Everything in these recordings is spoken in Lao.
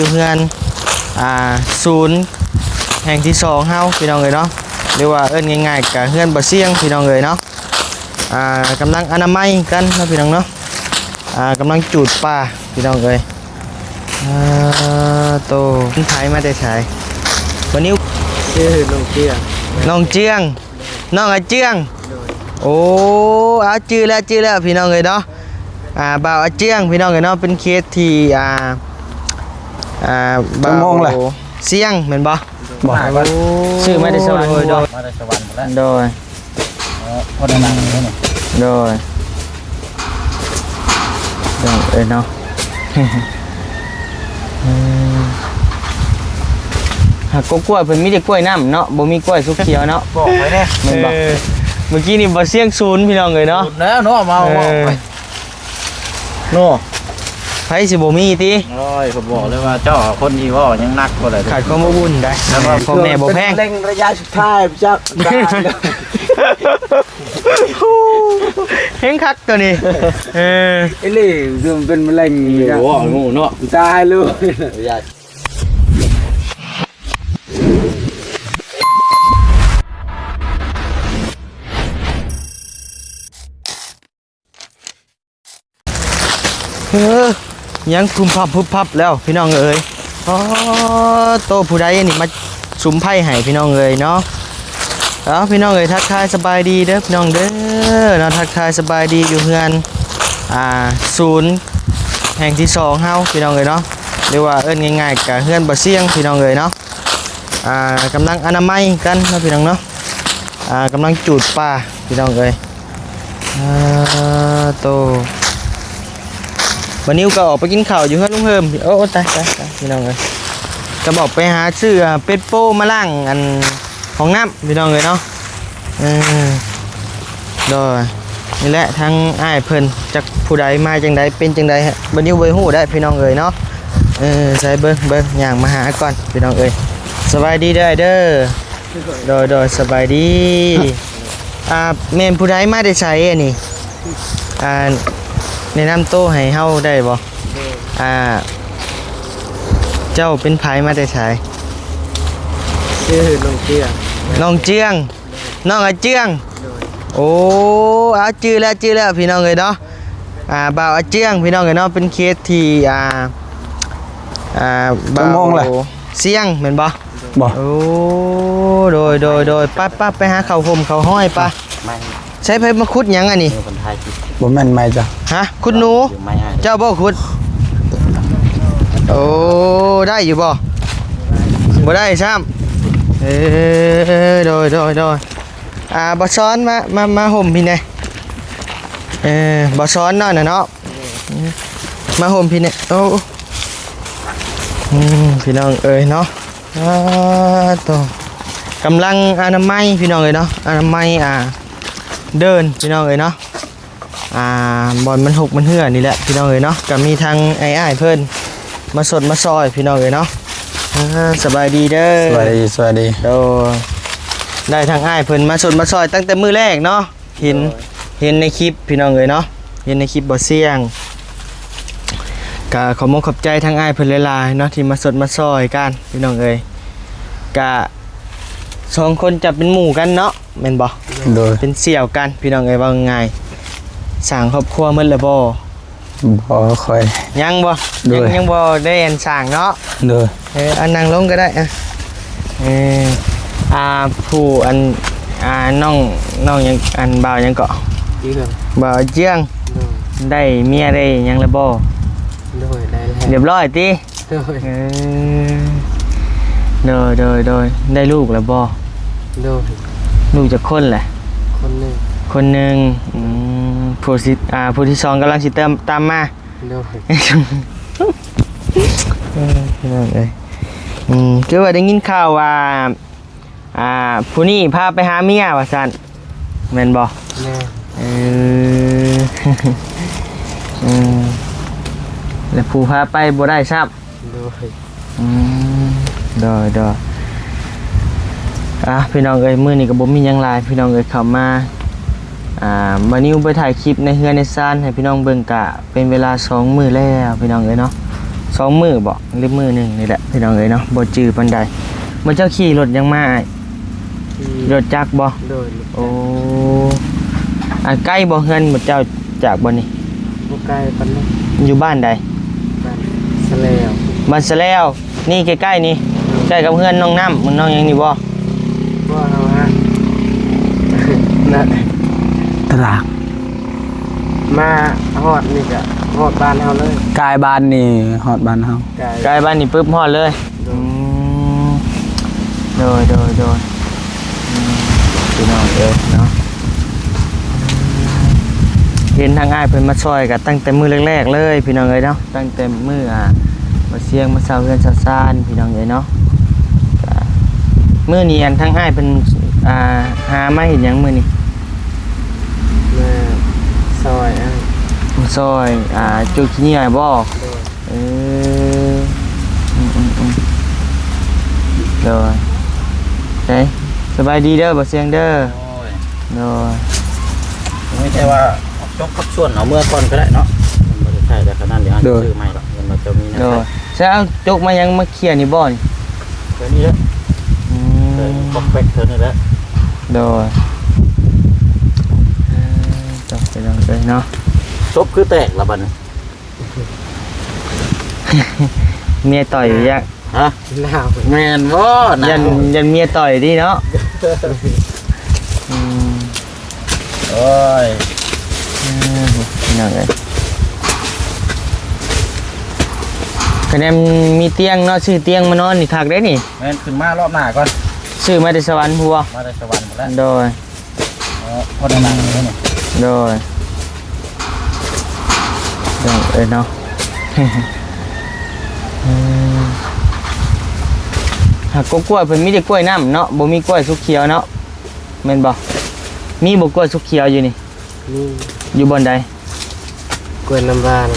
ຢູ່ເຮືອນ ອ່າ ສູນແຫ່ງທີສອງເຮົາ ພີ່ນ້ອງເອີຍເນາະ ຫຼືວ່າເອີ້ນງ່າຍໆ ກະເຮືອນບໍ່ສຽງ ພີ່ນ້ອງເອີຍເນາະ. ອ່າ ກຳລັງອະນາໄມກັນເນາະ ພີ່ນ້ອງເນາະ. ອ່າ ກຳລັງຈູດປາ ພີ່ນ້ອງເອີຍ. ອ່າ ໂຕ ເປັນໃຜມາແຕ່ໃສ? ບໍ່ນິວ ຊື່ນ້ອງເຈືອງ ນ້ອງເຈືອງ ນ້ອງອາເຈືອງ. ໂດຍ ໂອ້ ອາ ຈື່ແລ້ວ ຈື່ແລ້ວ ພີ່ນ້ອງເອີຍເນາະ. ອ່າ ບ່າວອາເຈືອງ ພີ່ນ້ອງເອີຍເນາະ ເປັນເຂດທີ່ ອ່າ ອ່າ ບ່າວສຽງແມ່ນບໍ່? ບໍ່ ໂອ້ ຊື້ມາແຕ່ສະຫວັນ ໂດຍ ໂດຍ ມາແຕ່ສະຫວັນພຸ້ນແຫຼະ ໂດຍ. ເອີ ພໍໄດ້ນັ່ງຢູ່ນີ້ ໂດຍ ເອີເນາະ. ອືມ ຫາກກໍກ້ວຍເພິ່ນມີແຕ່ກ້ວຍນ້ຳເນາະ ບໍ່ມີກ້ວຍສຸກຂຽວເນາະ ບອກໄປແດ່ ແມ່ນບໍ່? ເອີ ມື້ກີ້ນີ້ບໍ່ສຽງສູນ ພີ່ນ້ອງເອີຍເນາະ ສູນແລ້ວເນາະ ມາ ເອີ ເວົ້າໄປ ເນາະ ໃຜຊິບໍ່ມີຕິ? ໂອ້ຍ ຂ້ອຍບອກເລີຍວ່າເຈົ້າຄົນທີ່ເວົ້າຍັງໜັກກວ່າໃດ ຂາດຄວາມອົບອຸ່ນໄດ໋ ແລ້ວກໍພໍ່ແມ່ບໍ່ແພງ ເລັ່ງໄລຍະສຸດທ້າຍຈັກ ແຮງຄັກໂຕນີ້ ເອີ ອີ່ຫຼີ ຄືມັນເປັນມະເຮັງ ໂອ້ໂຫ ເນາະ ຕາຍເລີຍ. ເອີ ຍັງພຸມພັບພຸບພັບແລ້ວ ພີ່ນ້ອງເອີຍ. ອໍ ໂຕ ຜູ້ໃດນີ້ມາສຸມໄຟໃຫ້ ພີ່ນ້ອງເອີຍເນາະ. ເອົາ ພີ່ນ້ອງເອີຍ ທັກທາຍສະບາຍດີເດີ ພີ່ນ້ອງເດີເນາະ ທັກທາຍສະບາຍດີຢູ່ເຮືອນ ອ່າ ສູນແຫ່ງທີສອງເຮົາ ພີ່ນ້ອງເອີຍເນາະ ຫຼືວ່າເອີ້ນງ່າຍໆ ກະເຮືອນບໍ່ສຽງ ພີ່ນ້ອງເອີຍເນາະ. ອ່າ ກຳລັງອະນາໄມກັນເນາະ ພີ່ນ້ອງເນາະ. ອ່າ ກຳລັງຈູດປາ ພີ່ນ້ອງເອີຍ. ອ່າ ໂຕ ບ່າວນິວກໍອອກໄປກິນເຂົ້າຢູ່ເຮືອນລຸງເຮີມ. ໂອ້ ຕາຍ ຕາຍ ຕາຍ ພີ່ນ້ອງເອີຍ ກໍບອກໄປຫາຊື້ ອ່າ ເປັດໂປມາລ້າງອັນຫ້ອງນ້ຳ ພີ່ນ້ອງເອີຍເນາະ. ເອີ ໂດຍ ນີ້ແຫຼະ ທາງອ້າຍເພິ່ນ ຈັກຜູ້ໃດມາຈັ່ງໃດ ເປັນຈັ່ງໃດ ບ່າວນິວບໍ່ຮູ້ໄດ໋ ພີ່ນ້ອງເອີຍເນາະ. ເອີ ໃສ່ເບິ່ງ ເບິ່ງ ຍ່າງມາຫາກ່ອນ ພີ່ນ້ອງເອີຍ. ສະບາຍດີເດີ ອ້າຍເດີ. ໂດຍ ໂດຍ ສະບາຍດີ. ອ່າ ແມ່ນຜູ້ໃດມາແຕ່ໃສອັນນີ້? ອ່າ ແນະນຳໂຕໃຫ້ເຮົາໄດ້ບໍ່? ໂດຍ ອ່າ ເຈົ້າເປັນໃຜມາແຕ່ໃສ? ຊື່ນ້ອງເຈືອງ ນ້ອງເຈືອງ ນ້ອງອາເຈືອງ. ໂດຍ ໂອ້ ອາ ຈື່ແລ້ວ ຈື່ແລ້ວ ພີ່ນ້ອງເອີຍເນາະ. ອ່າ ບ່າວອາເຈືອງ ພີ່ນ້ອງເອີຍເນາະ ເປັນເຂດທີ່ ອ່າ ອ່າ ບ່າວສຽງແມ່ນບໍ່? ບໍ່ ໂອ້ ໂດຍ ໂດຍ ໂດຍ ໄປ ໄປ ໄປຫາເຂົ້າຮົ່ມເຂົ້າຫ້ອຍໄປ. ໃຊ້ ໃຜມາຂຸດຫຍັງອັນນີ້? ບໍ່ແມ່ນໄມ້ເຈົ້າ ຮະ? ຂຸດໜູ ເຈົ້າບໍ່ຂຸດ? ໂອ້ ໄດ້ຢູ່ບໍ່? ບໍ່ໄດ້ຊ້ຳ. ເອີ ໂດຍ ໂດຍ ໂດຍ. ອ່າ ບ່າວສອນ ມາ ມາ ມາຮົ່ມພີ້ແດ່. ເອີ ບ່າວສອນເນາະ ນະເນາະ ມາຮົ່ມພີ້ແດ່. ໂອ້ ອືມ ພີ່ນ້ອງເອີຍເນາະ. ອ່າ ໂຕ ກຳລັງອະນາໄມ ພີ່ນ້ອງເອີຍເນາະ ອະນາໄມ ອ່າ ເດີ່ນ ພີ່ນ້ອງເອີຍເນາະ. ອ່າ ບ່ອນມັນຫົກມັນເຫື່ອນີ້ແຫຼະ ພີ່ນ້ອງເອີຍເນາະ. ກໍມີທັງອ້າຍໆເພິ່ນມາຊົດມາຊ່ອຍ ພີ່ນ້ອງເອີຍເນາະ. ອ່າ ສະບາຍດີເດີ ສະບາຍດີ ສະບາຍດີ. ໂດຍ ໄດ້ທັງອ້າຍເພິ່ນມາຊົດມາຊ່ອຍຕັ້ງແຕ່ມື້ແລກເນາະ. ເຫັນ ໂດຍ ເຫັນໃນຄລິບ ພີ່ນ້ອງເອີຍເນາະ ເຫັນໃນຄລິບບໍ່ສຽງ. ກະຂໍມຸກຂອບໃຈທາງອ້າຍເພິ່ນຫຼາຍໆເນາະ ທີ່ມາຊົດມາຊ່ອຍກັນ ພີ່ນ້ອງເອີຍ. ກະສອງຄົນຈະເປັນໝູ່ກັນເນາະ ແມ່ນບໍ່? ໂດຍ ເປັນສ່ຽວກັນ ພີ່ນ້ອງເອີຍ ເວົ້າງ່າຍໆ. ສ້າງຄອບຄົວໝົດແລ້ວບໍ່? ບໍ່ຄ່ອຍ ຍັງບໍ່? ໂດຍ ຍັງ ຍັງບໍ່ໄດ້ອັນສ້າງເນາະ. ໂດຍ ເອີ ອັນນັ່ງລົງກໍໄດ້. ອ່າ ເອີ ອ່າ ຜູ້ອັນ ອ່າ ນ້ອງ ນ້ອງຫຍັງ ອັນ ບ່າວຫຍັງເກາະ? ເຈືອງ ບ່າວເຈືອງ. ໂດຍ ໄດ້ເມຍໄດ້ຫຍັງແລ້ວບໍ່? ໂດຍ ໄດ້ແລ້ວ ຮຽບຮ້ອຍຕິ? ໂດຍ ເອີ ໂດຍ ໂດຍ ໂດຍ. ໄດ້ລູກແລ້ວບໍ່? ໂດຍ ລູກຈັກຄົນແຫຼະ? ຄົນໜຶ່ງ ຄົນໜຶ່ງ. ອືມ ຜູ້ທີ່ ອ່າ ຜູ້ທີສອງກຳລັງຊິຕາມ ຕາມມາ. ໂດຍ ເອີ ພີ່ນ້ອງເອີຍ ອືມ ຄືວ່າໄດ້ຍິນຂ່າວວ່າ ອ່າ ຜູ້ນີ້ພາໄປຫາເມຍວ່າຊັ້ນ ແມ່ນບໍ່? ແມ່ນ ເອີ ອືມ ແລ້ວຜູ້ພາໄປບໍ່ໄດ້ຊ້ຳ. ໂດຍ ອືມ ໂດຍ ໂດຍ. ອ່າ ພີ່ນ້ອງເອີຍ ມື້ນີ້ກໍບໍ່ມີຫຍັງຫຼາຍ ພີ່ນ້ອງເອີຍ ເຂົ້າມາ ອ່າ ມານິວໄປຖ່າຍຄລິບໃນເຮືອນໃນຊານໃຫ້ພີ່ນ້ອງເບິ່ງ ກະເປັນເວລາສອງມື້ແລ້ວ ພີ່ນ້ອງເອີຍເນາະ. ສອງມື້ບໍ ຫຼືມື້ໜຶ່ງນີ້ແຫຼະພີ່ນ້ອງເອີຍເນາະ ບໍ່ຈື່ປານໃດ. ເມື່ອເຈົ້າຂີ່ລົດຫຍັງມາອ້າຍ? ຂີ່ລົດຈັກບໍ? ໂດຍ ລົດຈັກ. ໂອ້ ອັນໃກ້ບໍ່ເຮືອນໝູ່ເຈົ້າຈາກບ່ອນນີ້? ບໍ່ໄກປານໃດ. ຢູ່ບ້ານໃດ? ບ້ານສະແລວ. ບ້ານສະແລວ. ນີ້ໃກ້ໆນີ້ ໃກ້ກັບເຮືອນນ້ອງນ້ຳ ນ້ອງຫຍັງນີ້ບໍ່? ບໍ່ ເຮົາຫາ ນະ ຕະຫຼາດ ມາຮອດນີ້ກະຮອດບ້ານເຮົາເລີຍ. ກາຍບ້ານນີ້ຮອດບ້ານເຮົາ. ກາຍ ກາຍບ້ານນີ້ປຶບຮອດເລີຍ. ໂດຍ ອືມ ໂດຍ ໂດຍ ໂດຍ. ອືມ ພີ່ນ້ອງເອີຍເນາະ ເຫັນທາງອ້າຍເພິ່ນມາຊ່ອຍກະຕັ້ງແຕ່ມື້ແລກໆເລີຍພີ່ນ້ອງເອີຍເນາະ ຕັ້ງແຕ່ມື້ ອ່າ ມາຊຽງມາເຊົ່າເຮືອນເຊົ່າຊານພີ່ນ້ອງເອີຍເນາະ. ກະມື້ນີ້ອັນທາງອ້າຍເພິ່ນ ອ່າ ຫາມາເຮັດຫຍັງມື້ນີ້? ມາຊ່ອຍອ້າຍ ມາຊ່ອຍ ອ່າ ຈູດຂີ້ເຫຍື້ອບໍ? ໂດຍ. ເອີ ອືມໆໆ ໂດຍ ເອີ ສະບາຍດີເດີ ບ່າວຊຽງເດີ. ໂດຍ ໂດຍ. ມີແຕ່ວ່າຈົກກັບສ່ວນເອົາເມືອກ່ອນກໍໄດ້ເນາະ ມັນບໍ່ໄດ້ໃຊ້ແລ້ວຂະໜາດດຽວ ໂດຍ ຊື້ໃໝ່ດອກ ມັນບໍ່ຈະມີແນວ ໂດຍ ໃຊ້. ໃຊ້ເອົາຈົກມາຫຍັງ ມາເຄຍນີ້ບໍ່ນີ້? ເຄຍນີ້ເດີ. ອືມ ເຄຍນີ້ ຄອມແປັກເທົ່ານີ້ແຫຼະ. ໂດຍ ເອີ ຕ້ອງໄປລອງເລີຍເນາະ. ສົບຄືແຕກລະບັດນີ້. ເມຍຕ່ອຍຢູ່ຍັກ ຮະ? ໜາວ ແມ່ນບໍ່? ໜາວ ຢ້ານ ຢ້ານເມຍຕ່ອຍຕິເນາະ. ອືມ ໂອ້ຍ ເອີ ພີ່ນ້ອງເອີຍ ຄະແນນມີຕຽງເນາະ ຊື້ຕຽງມານອນນີ້ຄັກເດ້ນີ້. ແມ່ນ ຂຶ້ນມາລອບໜ້າກ່ອນ ຊື້ມາແຕ່ສະຫວັນພຸ້ນບໍ່? ມາແຕ່ສະຫວັນພຸ້ນແຫຼະ. ໂດຍ. ເອີ ພໍໄດ້ນັ່ງຢູ່ນີ້. ໂດຍ ເອີເນາະ ອືມ ຫາກກົກກ້ວຍເພິ່ນມີແຕ່ກ້ວຍນ້ຳເນາະ ບໍ່ມີກ້ວຍສຸກຂຽວເນາະ ແມ່ນບໍ່? ມີບໍ່ກ້ວຍສຸກຂຽວຢູ່ນີ້? ມີ. ຢູ່ບ່ອນໃດ? ກ້ວຍນ້ຳຫວານ.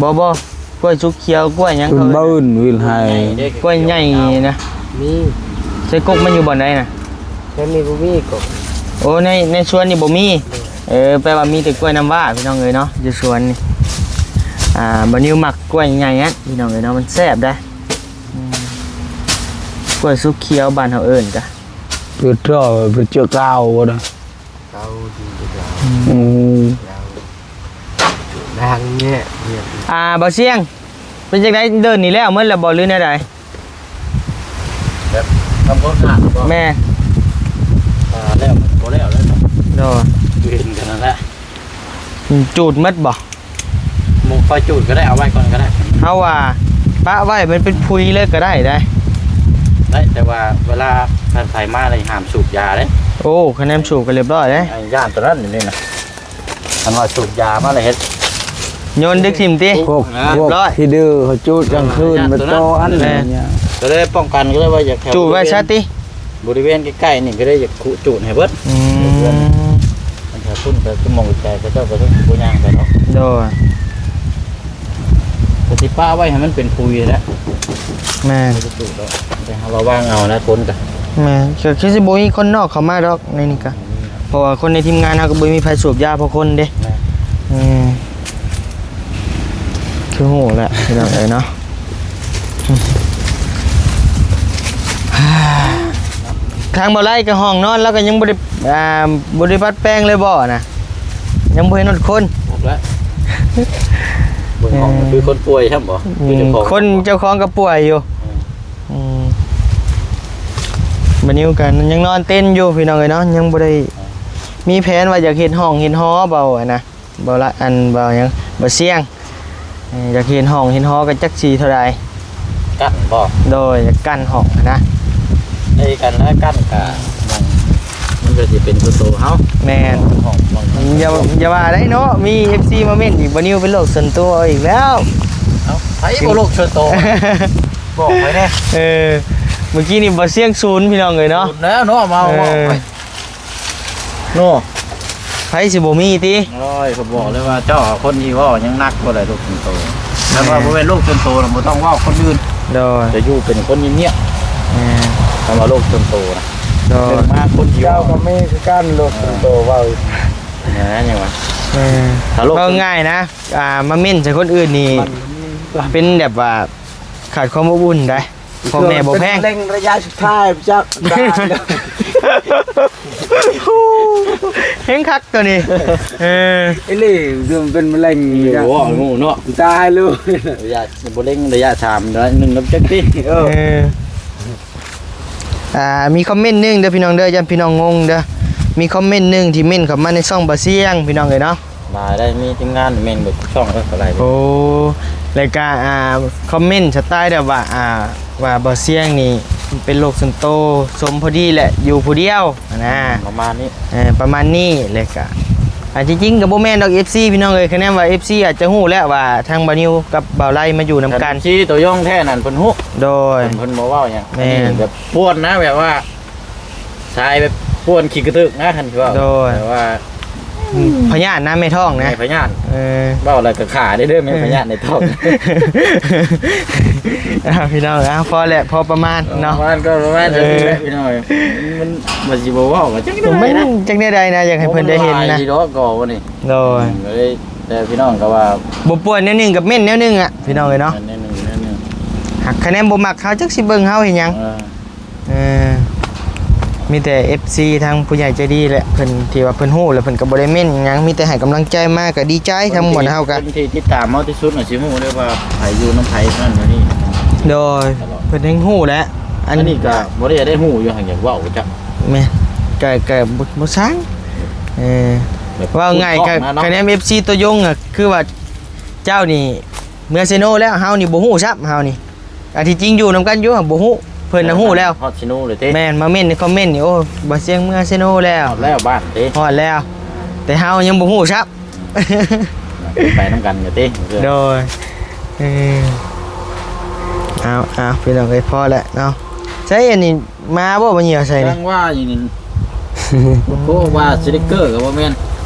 ບໍ່ ບໍ່ ກ້ວຍສຸກຂຽວ ກ້ວຍຫຍັງເຂົາເອີ້ນ? ເບິ່ນວິນໄຮ ກ້ວຍໃຫຍ່ນະ. ມີ. ໃສ່ກົກມັນຢູ່ບ່ອນໃດນະ? ແຖວນີ້ບໍ່ມີກົກ. ໂອ້ ໃນ ໃນສວນນີ້ບໍ່ມີ. ໂດຍ. ເອີ ແປວ່າມີແຕ່ກ້ວຍນ້ຳຫວ້າ ພີ່ນ້ອງເອີຍເນາະ ຢູ່ສວນນີ້. ອ່າ ບ່າວນິວມັກກ້ວຍໃຫຍ່ຫັ້ນ ພີ່ນ້ອງເອີຍເນາະ ມັນແຊບໄດ໋. ອືມ ກ້ວຍສຸກຂຽວ ບ້ານເຮົາເອີ້ນກະ ເປັນເຈົ້າ ເປັນເຈົ້າກາວບໍ່ນະ? ເກົາດີກວ່າ ອືມ ອືມ ແລ້ວ ດັງແຍະ ອ່າ ບ່າວຊຽງ ເປັນຈັ່ງໃດ ເດີນນີ້ແລ້ວໝົດແລ້ວບໍ່ ຫຼືແນວໃດ? ແບບທຳຄວາມສະອາດບໍ່? ແມ່ນ ອ່າ ແລ້ວບໍ່ແລ້ວເລີຍເນາະ. ໂດຍ ເຫັນກັນນັ້ນແຫຼະ. ອືມ ຈູດໝົດບໍ່? ບໍ່ຄ່ອຍຈູດກໍໄດ້ ເອົາໄວ້ກ່ອນກໍໄດ້. ເຮົາວ່າປະໄວ້ມັນເປັນຜຸຍເລີຍກໍໄດ້ໄດ໋. ໄດ້ ແຕ່ວ່າເວລາທ່ານໃຜມາແລ້ວຫ້າມສູບຢາເດ້. ໂອ້ ຄະແນນສູບກໍລຽບຮ້ອຍເດ້. ຢ້ານຕົວນັ້ນຢູ່ນີ້ນະ ຄັນວ່າສູບຢາມາແລ້ວເຮັດ ໂຍນດຶກຖິ້ມຕິ? ພວກ ລຽບຮ້ອຍ ພວກທີ່ດື້ເຂົາຈູດກາງຄືນ ເອີ ໄປຕໍ່ອັນ ແມ່ນ ກໍເລີຍປ້ອງກັນ ກໍເລີຍວ່າຢາກ ຈູດໄວ້ຊະຕິ. ບໍລິເວນໃກ້ໆນີ້ກໍໄດ້ຢາກຂຸຈູດໃຫ້ເບິດ. ອືມ ຄັນຖ້າພຸ້ນໄປຄືໝ່ອງໄກເຂົາເຈົ້າກໍຕ້ອງບໍ່ຍ່າງໄປເນາະ. ໂດຍ ກໍຊິປະໄວ້ໃຫ້ມັນເປັນຜຸຍແຫຼະ. ແມ່ນ ແຕ່ເຮົາລະວັງເອົານະ ຄົນກະ ແມ່ນ ກໍຄືຊິບໍ່ມີຄົນນອກເຂົ້າມາດອກໃນນີ້ກະ ເພາະວ່າຄົນໃນທີມງານເຮົາກໍບໍ່ມີໃຜສູບຢາພໍຄົນເດ້. ແມ່ນ ອືມ ຄືຮູ້ແຫຼະ ພີ່ນ້ອງເອີຍເນາະ. ທາງບໍ່ໄລ່ກໍຫ້ອງນອນລາວກໍຍັງບໍ່ໄດ້ ອ່າ ບໍ່ໄດ້ປັດແປງເລີຍບໍ່ນະ? ຍັງບໍ່ເຫັນຮອດຄົນ. ແລ້ວເບິ່ງຫ້ອງ ເອີ ຄືຄົນປ່ວຍຊ້ຳບໍ່? ອືມ ຄືເຈົ້າຂອງ ຄົນເຈົ້າຂອງກໍປ່ວຍຢູ່. ອືມ ອືມ ບ່າວນິວກໍຍັງນອນເຕັນຢູ່ ພີ່ນ້ອງເອີຍເນາະ ຍັງບໍ່ໄດ້ ເອີ ມີແຜນວ່າຢາກເຮັດຫ້ອງເຮັດຫໍເວົ້າຫັ້ນນະ. ບໍ່ລະ ອັນ ບໍ່ຫຍັງ ບໍ່ສ່ຽງ ເອີ ຢາກເຮັດຫ້ອງເຮັດຫໍກໍຈັກຊິເທົ່າໃດ. ກັ້ນບໍ່? ໂດຍ ຢາກກັ້ນຫ້ອງຫັ້ນນະ. ໄດ້ກັນແລ້ວ ກັ້ນກະ ມັນ ມັນກໍຊິເປັນສ່ວນໂຕເຮົາ. ແມ່ນ ຫ້ອງ ຫ້ອງ ຫ້ອງ ຢ່າ ຢ່າວ່າໄດ້ເນາະ ມີເອັຟຊີມາເມັ້ນອີກ ບ່າວນິວເປັນໂລກສ່ວນຕົວອີກແລ້ວ. ເອົ້າ ໃຜບໍ່ໂລກສ່ວນໂຕ? ບອກໄປແດ່. ເອີ ມື້ກີ້ນີ້ບໍ່ສ່ຽງສູນ ພີ່ນ້ອງເອີຍເນາະ. ສູນແລ້ວເນາະ ມາ ເອີ ບອກໄປ. ໂນ ໃຜຊິບໍ່ມີຕິ? ໂອ້ຍ ຂ້ອຍບອກເລີຍວ່າເຈົ້າຄົນທີ່ເວົ້າຍັງໜັກກວ່າໃດ ໂລກສ່ວນໂຕ. ແມ່ນ ຄັນວ່າບໍ່ແມ່ນໂລກສ່ວນໂຕນະ ບໍ່ຕ້ອງເວົ້າຄົນອື່ນ. ໂດຍ ຈະຢູ່ເປັນຄົນງຽບໆ. ແມ່ນ ຄັນວ່າໂລກສ່ວນໂຕນະ. ໂດຍ ເລື່ອງມາຄົນດຽວ ເຈົ້າກໍມີຄືກັນ ໂລກສ່ວນໂຕເວົ້າ. ແມ່ນຫຍັງວະ? ເອີ ຖ້າໂລກ ເວົ້າງ່າຍນະ ອ່າ ມາເມັ້ນໃສ່ຄົນອື່ນນີ້ ມັນ ເປັນແບບວ່າຂາດຄວາມອົບອຸ່ນໄດ໋ ພໍ່ແມ່ບໍ່ແພງ ເປັນມະເຮັງໄລຍະສຸດທ້າຍ ຈັກ ເຮັງຄັກໂຕນີ້ ເອີ ອີ່ຫຼີ ເປັນມະເຮັງ ໂອ້ໂຫ ເນາະ ຕາຍເລີຍ ໄລຍະ ບໍ່ເລັງໄລຍະສາມ ໜຶ່ງນຳຈັກຕິ ເອີ ເອີ ອ່າ ມີຄອມເມັນໜຶ່ງເດີພີ່ນ້ອງເດີ ຢ້ານພີ່ນ້ອງງົງເດີ ມີຄອມເມັນໜຶ່ງທີ່ເມັນເຂົ້າມາໃນຊ່ອງບ່າວຊຽງ ພີ່ນ້ອງເອີຍເນາະ ຫຼາຍໄດ໋ ມີທີມງານເມັນເບິດຊ່ອງເລີຍ ກໍຫຼາຍ ໂອ້ ແລ້ວກະ ອ່າ ຄອມເມັນສະໄຕແບບວ່າ ອ່າ ວ່າບ່າວຊຽງນີ້ເປັນໂລກສ່ວນໂຕ ຊົມພໍດີແຫຼະ ຢູ່ຜູ້ດຽວຫັ້ນນະ ປະມານນີ້ ເອີ ປະມານນີ້ ແລ້ວກະ ອ່າ ທີ່ຈິງກໍບໍ່ແມ່ນດອກ ເອັຟຊີ ພີ່ນ້ອງເອີຍ ຄະແນນວ່າ ເອັຟຊີ ອາດຈະຮູ້ແລ້ວວ່າທາງບ່າວນິວກັບບ່າວໄລມາຢູ່ນຳກັນ ຄັນ ເອັຟຊີ ຕົວຢົງແທ້ນັ້ນເພິ່ນຮູ້ ໂດຍ ເພິ່ນ ເພິ່ນບໍ່ເວົ້າຫຍັງ ແມ່ນ ອັນນີ້ແບບປ່ວນນະ ແບບວ່າ ສາຍແບບປ່ວນຂີ້ກະຕຶກນະ ຄັນຊິເວົ້າ ໂດຍ ແບບວ່າ ອືມ ພະຍາດນະ ແມ່ທ້ອງນະ ແມ່ພະຍາດ ເອີ ເວົ້າແລ້ວກໍຂາເດີ້ ແມ່ ເອີ ພະຍາດໃນທ້ອງ ອ້າວ ພີ່ນ້ອງ ອ້າວ ພໍແຫຼະ ພໍປະມານເນາະ ປະມານກໍປະມານ ເອີ ເທົ່ານີ້ແຫຼະ ພີ່ນ້ອງ ມັນ ມັນຊິບໍ່ເວົ້າກໍຈັກແນວໃດນະ ມັນຈັກແນວໃດນະ ຢາກໃຫ້ເພິ່ນໄດ້ເຫັນນະ ໂດຍ ກໍເລີຍ ແຕ່ພີ່ນ້ອງກໍວ່າ ບໍ່ປ່ວນແນວໜຶ່ງກັບເມັນແນວໜຶ່ງອະ ພີ່ນ້ອງເອີຍເນາະ ແນວໜຶ່ງ ແນວໜຶ່ງ ຫາກຄະແນນບໍ່ມັກເຮົາ ຈັກຊິເບິ່ງເຮົາເຮັດຫຍັງ ເອີ ເອີ ມີແຕ່ເອັຟຊີທາງຜູ້ໃຫຍ່ໃຈດີແຫຼະ ເພິ່ນທີ່ວ່າເພິ່ນຮູ້ແລ້ວເພິ່ນກໍບໍ່ໄດ້ເມັ້ນຫຍັງ ມີແຕ່ໃຫ້ກຳລັງໃຈມາກໍດີໃຈ ທັງໝົດເຮົາກໍ ຄົນທີ່ຕິດຕາມເຮົາທີ່ສຸດກໍຊິຮູ້ເດ້ວ່າໃຜຢູ່ນຳໃຜນັ້ນຢູ່ນີ້ ໂດຍ ຕະຫຼອດ ເພິ່ນແຮ່ງຮູ້ແຫຼະ ອັນ ອັນນີ້ກໍບໍ່ໄດ້ ໄດ້ຮູ້ຢູ່ ຫາກຢາກເວົ້າຈັກ ແມ່ນ ກໍ ກໍບໍ່ ບໍ່ຊ່າງ ເອີ ແບບ ເວົ້າງ່າຍ ຄະແນນເອັຟຊີຕົວຢົງກໍຄືວ່າ ເຈົ້ານີ້ເມືອເຊໂນແລ້ວ ເຮົານີ້ບໍ່ຮູ້ຊ້ຳ ເຮົານີ້ ອັນທີ່ຈິງຢູ່ນຳກັນຢູ່ ບໍ່ຮູ້ ເພິ່ນນະຮູ້ແລ້ວ ຮອດເຊໂນເລີຍຕິ ແມ່ນ ມາເມັ້ນໃນຄອມເມັນນີ້ ໂອ້ ບ່າວຊຽງເມືອເຊໂນແລ້ວ ຮອດແລ້ວບ້ານຕິ ຮອດແລ້ວ ແຕ່ເຮົາຍັງບໍ່ຮູ້ຊ້ຳ ໄປນຳກັນຢູ່ຕິ ໂດຍ ເອີ ເອົາ ເອົາ ພີ່ນ້ອງເອີຍ ພໍແລ້ວເນາະ ໃສອັນນີ້ ມາບໍ່ ມາຍ່ຽວໃສ່ນີ້ ຈັ່ງວ່າຢູ່ນີ້ ໂອ້ ວ່າສະຕິກເກີກໍບໍ່ແມ່ນ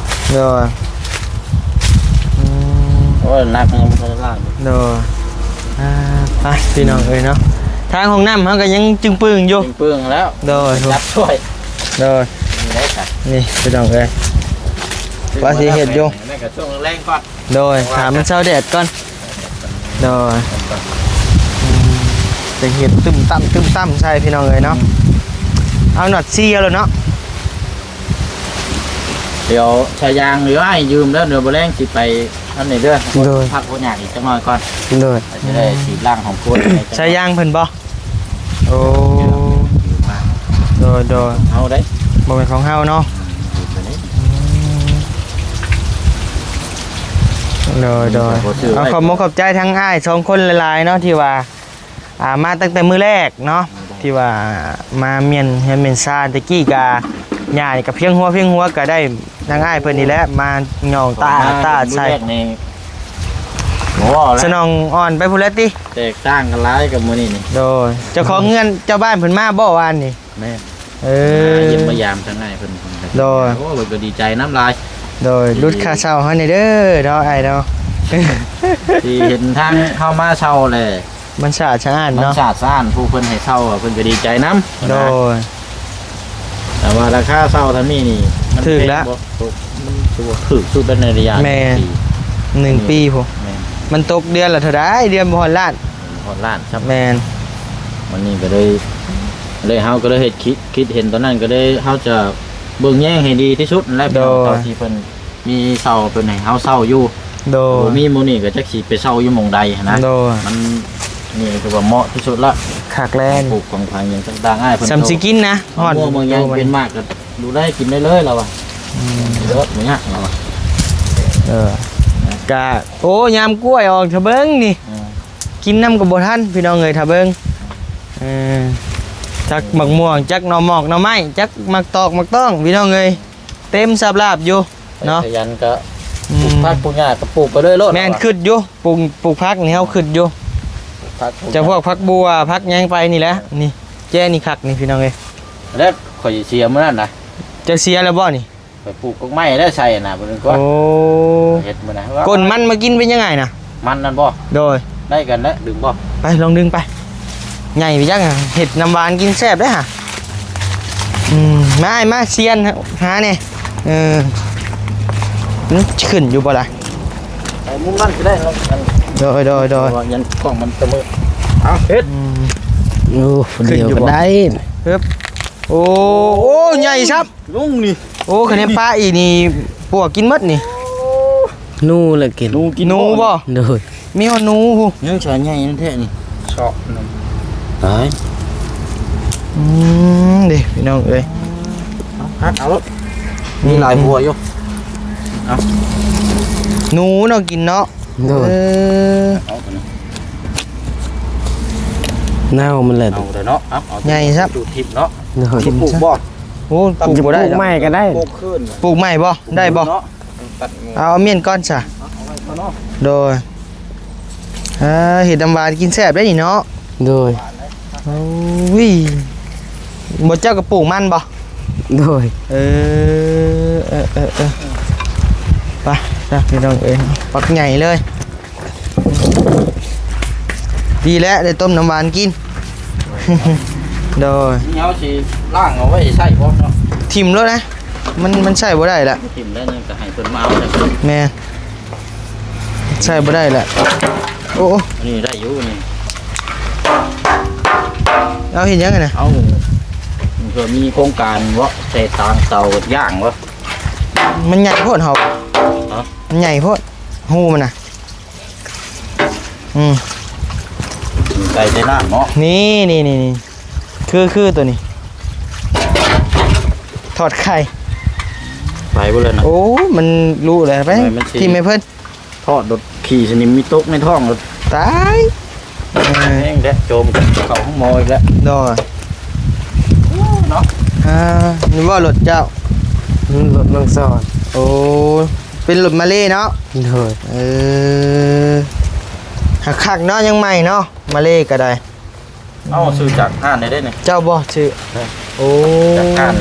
ໂດຍ ອືມ ໂອ້ຍ ໜັກຍັງບໍ່ທັນລ້າງ ໂດຍ ອ່າ ໄປ ພີ່ນ້ອງເອີຍເນາະ ທາງຫ້ອງນ້ຳເຮົາກໍຍັງຈຶ່ງປຶ້ງຢູ່ ຈຶ່ງປຶ້ງແລ້ວ ໂດຍ ຈັບຊ່ວຍ ໂດຍ ນີ້ໄດ້ ນີ້ ພີ່ນ້ອງເອີຍ ວ່າຊິເຮັດຢູ່ ແມ່ນກໍຊ່ວງແລງກ່ອນ ໂດຍ ຖ້າມັນເຊົາແດດກ່ອນ ໂດຍ ອືມ ໄປເຮັດຕຶ້ມຕັ້ມຕຶ້ມຕັ້ມໃສ່ພີ່ນ້ອງເອີຍເນາະ ເອົານັອດສີ່ເອົາໂລດເນາະ ດຽວສາຍຢາງດຽວອ້າຍຢືມເດີ ດຽວບໍ່ແລງຊິໄປອັນນີ້ເດີ ໂດຍ ພັກໂຄຫຍັງອີກຈັກໜ້ອຍກ່ອນ ໂດຍ ຈະໄດ້ສີດລ້າງຂອງຄົນ ສາຍຢາງເພິ່ນບໍ່? ໂອ້ ໂດຍ ໂດຍ ເຮົາໄດ້ ບໍ່ແມ່ນຂອງເຮົາເນາະ ອືມ ໂດຍ ໂດຍ ເອົາ ຂອບມຸກຂອບໃຈທາງອ້າຍສອງຄົນຫຼາຍໆເນາະ ທີ່ວ່າ ອ່າ ມາຕັ້ງແຕ່ມື້ແລກເນາະ ທີ່ວ່າມາມ້ຽນເຮືອນມ້ຽນຊານ ແຕ່ກີ້ກະຍ່ານີ້ກະພຽງຫົວ ພຽງຫົວ ກະໄດ້ທາງອ້າຍເພິ່ນນີ້ແຫຼະ ມາຍ່ອງຕາ ຕາໃສ່ ບໍ່ເວົ້າແລ້ວ ສະໜອງອ່ອນໄປພຸ້ນແຫຼະຕິ ແຕກຕ່າງກັນຫຼາຍກັບມື້ນີ້ນີ້ ໂດຍ ເຈົ້າຂອງເຮືອນເຈົ້າບ້ານເພິ່ນມາບໍ່ວານນີ້? ແມ່ນ ເອີ ມາຢ້ຽມມາຢາມທາງອ້າຍເພິ່ນ ໂດຍ ໂອ້ ເພິ່ນກໍດີໃຈນຳຫຼາຍ ໂດຍ ຫຼຸດຄ່າເຊົ່າເຮົາແດ່ເດີເນາະ ອ້າຍເນາະ ທີ່ເຫັນທາງເຮົາມາເຊົ່າແຫຼະ ມັນສະອາດສະອ້ານເນາະ ມັນສະອາດສະອ້ານ ຜູ້ເພິ່ນໃຫ້ເຊົ່າເພິ່ນກໍດີໃຈນຳ ໂດຍ ແຕ່ວ່າລາຄາເຊົ່າທາງນີ້ນີ້ ມັນຖືກແລ້ວ ແພງບໍ່ ມັນຖືກສຸດແລ້ວໃນໄລຍະ ແມ່ນ ໜຶ່ງປີ ໜຶ່ງປີພຸ້ນ ແມ່ນ ມັນຕົກເດືອນລະເທົ່າໃດ ເດືອນບໍ່ຮອດລ້ານ ຮອດລ້ານຊ້ຳ ແມ່ນ ວັນນີ້ກໍເລີຍ ເລີຍ ເຮົາກໍເລີຍເຮັດຄິດ ຄິດເຫັນຕອນນັ້ນ ກໍເລີຍ ເຮົາຈະເບິ່ງແຍງໃຫ້ດີທີ່ສຸດນັ້ນແຫຼະ ໂດຍ ເທົ່າທີ່ເພິ່ນມີເຊົ່າ ເພິ່ນໃຫ້ເຮົາເຊົ່າຢູ່ ໂດຍ ບໍ່ມີໝູ່ນີ້ກໍຈັກຊິໄປເຊົ່າຢູ່ໝ່ອງໃດຫັ້ນນະ ໂດຍ ມັນນີ້ຄືວ່າເໝາະທີ່ສຸດລະ ຄັກແລ້ວ ຂອງປູກຂອງຝັງຫຍັງຕ່າງໆ ອ້າຍເພິ່ນ ສ່ຳຊິກິນນະ ຮອດ ເມືອງຫຍັງເປັນໝາກກໍດູໄດ້ກິນໄດ້ເລີຍລະວ່າ ອືມ ເລີດບໍ່ຍາກລະວ່າ ເອີ ກະ ໂອ້ ຍາມກ້ວຍອອກ ຖ້າເບິ່ງນີ້ ເອີ ກິນນຳກໍບໍ່ທັນ ພີ່ນ້ອງເອີຍ ຖ້າເບິ່ງ ເອີ ຈັກໝາກມ່ວງ ຈັກໜໍ່ໝອກໜໍ່ໄມ້ ຈັກໝາກຕອກໝາກຕ້ອງ ພີ່ນ້ອງເອີຍ ເຕັມສາບລາບຢູ່ເນາະ ຂະຫຍັນກໍ ອືມ ປູກຜັກປູກຫຍ້າກໍປູກໄປເລື້ອຍໂລດ ແມ່ນ ວ່າ ຄິດຢູ່ ປູກ ປູກຜັກນີ້ເຮົາຄິດຢູ່ ປູກຜັກປູກຫຍ້າ ຈະພວກຜັກບົ່ວ ຜັກຫຍັງໄປນີ້ແຫຼະ ເອີ ນີ້ ແຈນີ້ຄັກນີ້ ພີ່ນ້ອງເອີຍ ແລ້ວຂ້ອຍເສຍມື້ນັ້ນນະ ເຈົ້າເສຍແລ້ວບໍ່ນີ້? ໄປປູກກົກໄມ້ແລ້ວໃສ່ນະ ບໍ່ໄດ້ກວດ ໂອ້ ເຮັດມື້ນະ ກົ້ນມັນມາກິນເປັນຍັງໄງນະ? ມັນນັ້ນບໍ່? ໂດຍ ໄດ້ກັນແລ້ວ ດຶງບໍ່? ໄປ ລອງດຶງໄປ ໃຫຍ່ໄປຈັກ ເຮັດນ້ຳຫວານກິນແຊບເດ້ຫະ ອືມ ມາ ອ້າຍ ມາ ຊຽນ ຫາແດ່ ເອີ ມັນຂຶ້ນຢູ່ບໍ່ລະ? ໄປມຸມນັ້ນກໍໄດ້ ມັນ ໂດຍ ໂດຍ ໂດຍ ເພາະວ່າຍັງກ້ອງມັນຕະເມີ. ເອົາ ເຮັດ ອືມ ໂອ້ ດຽວກໍໄດ້ ຮຶບ ໂອ້ ໂອ້ ໃຫຍ່ຊ້ຳ ລຸງນີ້ ໂອ້ ຄະແນນປາອີກນີ້ ປວກກິນໝົດນີ້. ໜູລະກິນ ໜູກິນ ໜູບໍ່? ໂດຍ ມີຮອດໜູພຸ້ນ ຍັງສາຍໃຫຍ່ນັ້ນແທ້ນີ້ ເຊາະໜຶ່ງ ຕາຍ ອືມ ເດ້ພີ່ນ້ອງເອີຍ ເອົາ ຫັກເອົາໂລດ ມີຫຼາຍຫົວຢູ່ ເອົາ ໜູເນາະ ກິນເນາະ ໂດຍ ເອີ ເອົາໂຕນີ້ ເນົ່າມັນແຫຼະ ເອົາເດີເນາະ ເອົາ ເອົາ ໃຫຍ່ຊ້ຳ ຈູດຖິ້ມເນາະ ໂດຍ ປູກບໍ່? ໂອ້ ປູກບໍ່ໄດ້ ປູກໃໝ່ກໍໄດ້ ປູກຄືນ ປູກໃໝ່ບໍ່? ໄດ້ບໍ່? ເອົາ ເອົາມ້ຽນກ່ອນຊະ ເອົາໄວ້ກ່ອນເນາະ ໂດຍ ເອີ ເຮັດນ້ຳຫວານກິນແຊບເດ້ນີ້ເນາະ ໂດຍ ໂອ້ຍ ບໍ່ ເຈົ້າກໍປູກມັນບໍ່? ໂດຍ ເອີ ເອີ ເອີ ເອີ ໄປ ໄປ ພີ່ນ້ອງເອີຍ ບັກໃຫຍ່ເລີຍ. ດີແລ້ວ ໄດ້ຕົ້ມນ້ຳຫວານກິນ ໂດຍ ນີ້ເຮົາຊິລ້າງເອົາໄວ້ໃຊ້ບໍ່ເນາະ? ຖິ້ມໂລດນະ ມັນ ມັນໃຊ້ບໍ່ໄດ້ລະ ຖິ້ມແລ້ວ ຍັງຈະໃຫ້ເພິ່ນມາເອົາ ແມ່ນ ໃຊ້ບໍ່ໄດ້ລະ ໂອ້ ອັນນີ້ໄດ້ຢູ່ນີ້ ເອົາເຮັດຫຍັງຫັ້ນນະ? ເອົາ ເພື່ອມີໂຄງການບໍ່ ໃສ່ຕາງເຕົາຍ່າງບໍ່? ມັນໃຫຍ່ໂພດເຮົາ ຮະ? ມັນໃຫຍ່ໂພດ ຮູມັນນະ. ອືມ ໄກ່ໃສ່ນ້ຳເນາະ ນີ້ໆໆ ຄື ຄືໂຕນີ້ ທອດໄຂ່ ໄປເບິດແລ້ວນະ ໂອ້ ມັນລຸແລ້ວ ໄປ ມັນຊິ ຖິ້ມໃຫ້ເພິ່ນ ທອດໂດດ ຂີ້ສະໜິມມີຕົກໃນທ້ອງໂດດ ຕາຍ ເອີ ແຮງແທ້ ໂຈມເຂົ້າຫ້ອງໝໍອີກແລ້ວ ໂດຍ ເນາະ ອ່າ ນີ້ບໍ່ລົດເຈົ້າ? ອືມ ລົດນ້ອງສອນ ໂອ້ ເປັນລົດມາເລເນາະ ໂດຍ ເອີ ຫາກຄັກເນາະ ຍັງໃໝ່ເນາະ ມາເລກໍໄດ້ ເອົາ ຊື້ຈາກຮ້ານໄດ້ເດ້ນີ້ ເຈົ້າບໍ່ຊື້? ໂອ້ ຈາກຮ້ານ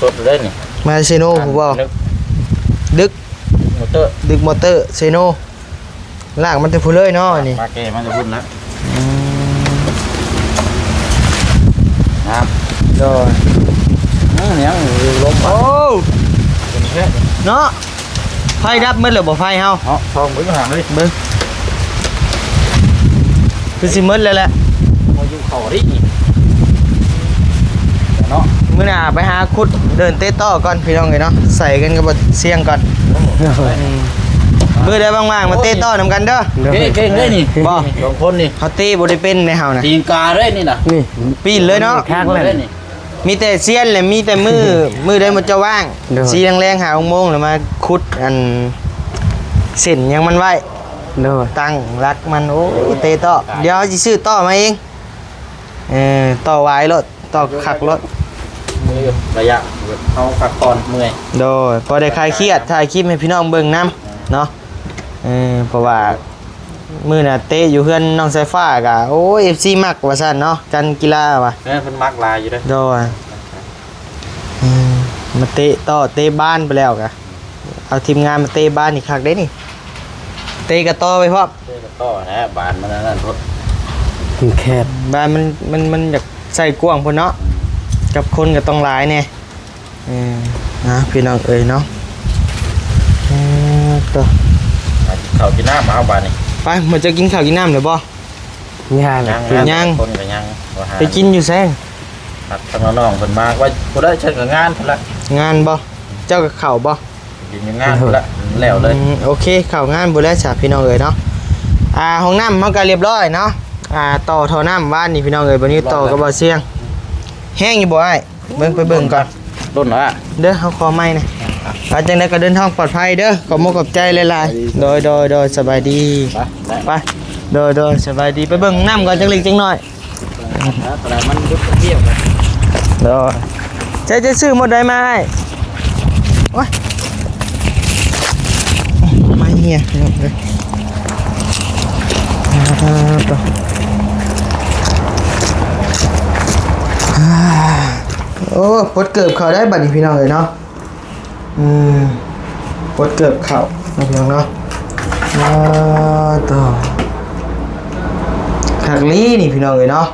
ສົດໆເດ້ນີ້ ມາເຊໂນພຸ້ນບໍ່? ດຶກ ດຶກມໍເຕີ ດຶກມໍເຕີ ເຊໂນ ລາກມາແຕ່ພຸ້ນເລີຍເນາະ ອັນນີ້ ມາແກ່ມາແຕ່ພຸ້ນນະ ອືມ ນະ ໂດຍ ອືມ ຍັງລົມ ໂອ້ ເປັນແທ້ ເນາະ ໄຟດັບໝົດແລ້ວບໍ່ ໄຟເຮົາ ເນາະ ສ່ອງເບິ່ງຫາເລີຍ ເບິ່ງ ຄືຊິໝົດແລ້ວແຫຼະ ເຮົາຢູ່ເຂົ້າເດ້ນີ້ ເນາະ ມື້ໜ້າໄປຫາຂຸດເດີນເຕະຕໍ່ກ່ອນ ພີ່ນ້ອງເອີຍເນາະ ໃສ່ກັນກັບບໍ່ສ່ຽງກ່ອນ ອືມ ມື້ໃດວ່າງໆ ມາເຕະຕໍ່ນຳກັນເດີ ເກັ່ງໆເດ້ນີ້ ບໍ່ ສອງຄົນນີ້ ເຮົາເຕະບໍ່ໄດ້ເປັນໃດເຮົານະ ຕີນກາເດ້ນີ້ນະ ນີ້ ປີນເລີຍເນາະ ຄັກເລີຍນີ້ ມີແຕ່ຊຽນ ແລະ ມີແຕ່ມື້ ມື້ໃດໝົດເຈົ້າວ່າງ ໂດຍ ສີ່ແລງໆ ຫ້າຫົກໂມງ ແລ້ວມາຂຸດອັນເສັ້ນຫຍັງມັນໄວ້ ໂດຍ ຕັ້ງຫຼັກມັນ ໂອ້ຍ ເຕະຕໍ່ ດຽວເຮົາຊິຊື້ຕໍ່ມາເອງ ເອີ ຕໍ່ໄວໂລດ ຕໍ່ຄັກໂລດ ໄລຍະເຮົາພັກຜ່ອນເມື່ອຍ ໂດຍ ພໍໄດ້ຄາຍຄຽດ ຖ່າຍຄລິບໃຫ້ພີ່ນ້ອງເບິ່ງນຳເນາະ ເອີ ເພາະວ່າ ມື້ນະເຕະຢູ່ເຮືອນນ້ອງສາຍຟ້າກະ ໂອ້ຍ ເອັຟຊີມັກວ່າຊັ້ນເນາະ ຈັນກິລາວ່າ ເອີ ເພິ່ນມັກຫຼາຍຢູ່ເດ້ ໂດຍ ເອີ ມາເຕະຕໍ່ເຕະບານໄປແລ້ວກະ ເອົາທີມງານມາເຕະບານນີ້ຄັກເດ້ນີ້ ເຕະກະຕໍ່ໄປພ້ອມ ເຕະກະຕໍ່ແຫຼະ ບານມັນອັນນັ້ນໂພດ ມັນແຄບ ບານມັນ ມັນ ມັນຢາກໃສ່ກວ້າງພຸ້ນເນາະ ກັບຄົນກະຕ້ອງຫຼາຍແດ່. ເອີ ນະ ພີ່ນ້ອງເອີຍເນາະ ເອີ ໂຕ ເຂົ້າກິນນ້ຳເອົາບາດນີ້ ໄປ ໝົດຈະກິນເຂົ້າກິນນ້ຳແລ້ວບໍ່? ຍັງ ຍັງ ຄົນກໍຍັງ ໄປກິນຢູ່ໃສ? ຮັກທາງນ້ອງເພິ່ນມາ ວ່າຜູ້ໃດເຊີນກໍງານພຸ້ນລະ ງານບໍ່? ເຈົ້າກໍເຂົ້າບໍ່? ກິນຢູ່ງານພຸ້ນລະ ແລ້ວເລີຍ ອືມ ໂອເຄ ເຂົ້າງານພຸ້ນແຫຼະຊະ ພີ່ນ້ອງເອີຍເນາະ ອ່າ ຫ້ອງນ້ຳເຮົາກໍລຽບຮ້ອຍເນາະ ອ່າ ຕໍ່ທໍ່ນ້ຳວານນີ້ ພີ່ນ້ອງເອີຍ ບາດນີ້ຕໍ່ກັບບ່າວຊຽງ ແຮງຢູ່ບໍ່ອ້າຍ? ເບິ່ງ ໄປເບິ່ງກ່ອນ ດົນແລ້ວ ເດີ ເຮົາຂໍໃໝ່ນະ ອ່າ ຈັ່ງໃດກໍເດີນທາງປອດໄພເດີ ຂອບມຸກຂອບໃຈຫຼາຍໆ ໂດຍ ໂດຍ ໂດຍ ສະບາຍດີ ໄປ ໄປ ໂດຍ ໂດຍ ສະບາຍດີ ໄປເບິ່ງນ້ຳກ່ອນ ຈັກເລັກຈັກນ້ອຍ ມັນດຸດກ້ຽວກັນ ໂດຍ ເຈົ້າຈະຊື້ໝົດໃດມາອ້າຍ? ໂອ້ຍ ໄມ້ເຫຍ ພີ່ນ້ອງເອີຍ ອ່າ ໂອ້ ປົດເກີບເຂົ້າໄດ້ບັດນີ້ ພີ່ນ້ອງເອີຍເນາະ ອືມ ປົດເກີບເຂົ້າເນາະ ພີ່ນ້ອງເນາະ ອ່າ ໂຕ ຄັກລີນີ້ ພີ່ນ້ອງເອີຍເນາະ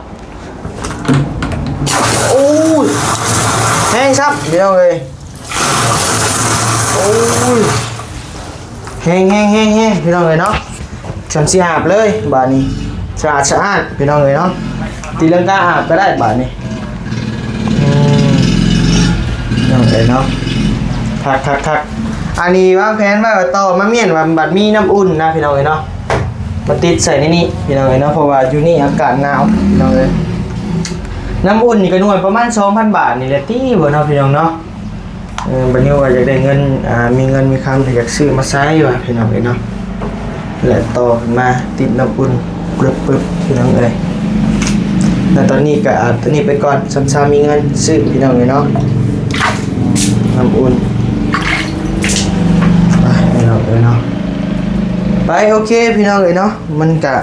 ໂອ້ຍ ແຮງຊ້ຳ ພີ່ນ້ອງເອີຍ ໂອ້ຍ ແຮງໆໆໆ ພີ່ນ້ອງເອີຍເນາະ ເ ຊັ້ນຊິອາບເລີຍບາດນີ້ ສະອາດສະອ້ານພີ່ນ້ອງເອີຍເນາະ ຕີລັງກາອາບກໍໄດ້ບາດນີ້. ອືມ ພີ່ນ້ອງເອີຍເນາະ ຄັກໆໆ ອັນນີ້ວາງແຜນໄວ້ວ່າຕໍ່ມາມ້ຽນວ່າບັດມີນ້ຳອຸ່ນນະພີ່ນ້ອງເອີຍເນາະ ມາຕິດໃສ່ໃນນີ້ພີ່ນ້ອງເອີຍເນາະ ເພາະວ່າຢູ່ນີ້ອາກາດໜາວພີ່ນ້ອງເອີຍ. ນ້ຳອຸ່ນນີ້ກໍໜ່ວຍປະມານສອງພັນບາດນີ້ແຫຼະຕິ ບໍ່ເນາະພີ່ນ້ອງເນາະ. ເອີ ບານິວວ່າຢາກໄດ້ເງິນ ອ່າ ມີເງິນມີຄຳ ກໍຢາກຊື້ມາໃຊ້ວ່າພີ່ນ້ອງເອີຍເນາະ ແລະຕໍ່ມາຕິດນ້ຳອຸ່ນປຶບໆ ພີ່ນ້ອງເອີຍ. ແລະຕອນນີ້ກໍ ອ່າ ຕົວນີ້ໄປກ່ອນ ຊ້ຳຊາມີເງິນຊື້ພີ່ນ້ອງເອີຍເນາະ ນ້ຳອຸ່ນ ໄປພີ່ນ້ອງເອີຍເນາະ ໄປ ໂອເຄພີ່ນ້ອງເອີຍເນາະ. ມັນກະ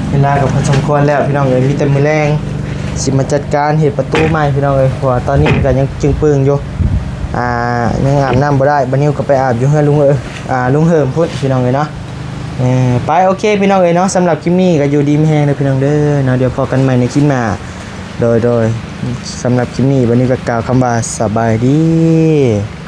ເວລາກໍພໍສົມຄວນແລ້ວພີ່ນ້ອງເອີຍ ມີແຕ່ມື້ແລງຊິມາຈັດການເຮັດປະຕູໃໝ່ພີ່ນ້ອງເອີຍ ເພາະວ່າຕອນນີ້ມັນກະຍັງຈຶ່ງປຶງຢູ່ ອ່າ ຍັງອາບນ້ຳບໍ່ໄດ້. ບານິວກໍໄປອາບຢູ່ເຮືອນລຸງເອີ ອ່າ ລຸງເຫີມພຸ້ນພີ່ນ້ອງເອີຍເນາະ. ເອີ ໄປ ໂອເຄພີ່ນ້ອງເອີຍເນາະ ສຳລັບຄລິບນີ້ກໍຢູ່ດີມີແຮງເດີພີ່ນ້ອງເດີເນາະ ດຽວພໍ້ກັນໃໝ່ໃນຄລິບໜ້າ. ໂດຍ ໂດຍ ສຳລັບຄລິບນີ້ ບານິວກໍກ່າວຄຳວ່າສະບາຍດີ.